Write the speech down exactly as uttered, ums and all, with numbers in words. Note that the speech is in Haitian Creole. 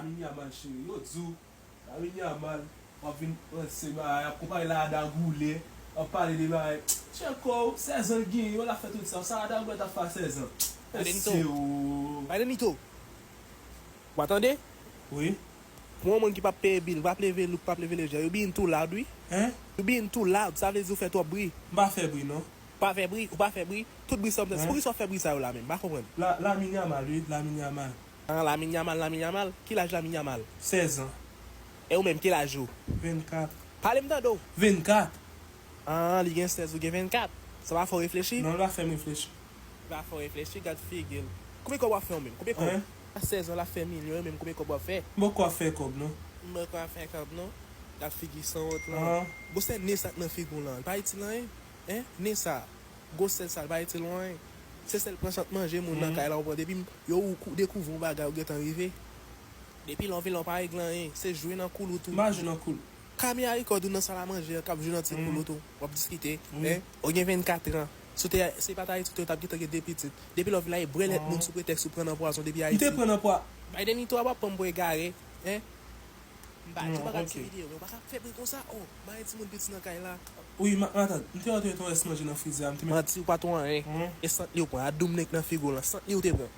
Lamine Yamal cheri, yo di w, Lamine Yamal, w ap vin ranse bagay, ap konpare l a Arda Güler, w ap pale de bagay. Tchèko, sèz an l genyen, yo l ap fè tout sa. Sa Arda Güler t ap fè a sèz an? Mesye o. Biden Ito. W a tande? Wi. Pou yon moun ki p ap peye bil, p ap leve louk, p ap leve lejè, you being too loud, wi. Hein? You being too loud, sa vle di ou fè twòp bri. M pa fè bri, non. Pa fè bri, ou pa fè bri, tout bri sa w ap tande. Hein? Poukisa w fè bri sa yo la menm? M pa konprann. La, Lamine Yamal, wi, Lamine Yamal. Ah, Lamine Yamal, Lamine Yamal. Ki laj Lamine Yamal? Sèz an. E ou menm, ki laj ou? Vennkat. Pale m tande w. Vennkat. Ah, li gen sèz, ou gen vennkat. Sa pa fè w reflechi? Non, li pa fè m reflechi. Li pa fè w reflechi, gad figi l. Konbyen kòb w ap fè ou menm? Konbyen kòb? Hein? A sèz an, l ap fè milyon, ou menm konbyen kòb w ap fè? M poko ap fè kòb, non. M poko ap fè kòb, non. Gad figi sanwont lan. Ah. Gwosè nen sa k nan figi w lan, li pa itil anyen. Hein? Nen sa. Gwosè sa, li pa itil anyen. Se sèl pran sant manje moun nan kay la ou pran. Depi m- yo ou kou- dekouvri yon bagay ou gentan rive. Depi lè w vin la ou pa regle anyen. Se jwe nan koul ou tou. M pa jwe nan koul. Kami a rekòd ou nan sal a manje an k ap jwe nan ti koul ou tou. W ap diskite. Wi. Hein? Ou gen vennkat an. Si w te, se pa t Ayiti w te, w t ap gentan gen de pitit. Depi lè w vin la, e bwè lèt moun sou pretèks ou pran nan pwazon depi Ayiti. M te pran nan pwa- Biden Ito ap pran m pou egare. Hein? M pa di w pa ka ti videyo, men w pa ka fè bri konsa. Oh, m pa gen timoun piti nan kay la. Wi, ma- matant, m te rantre yon rès manje nan frizè a, m te met. Manti, ou pa tou anyen. E sant li w pran, a doum nen k nan figi w lan, sant li w te pran.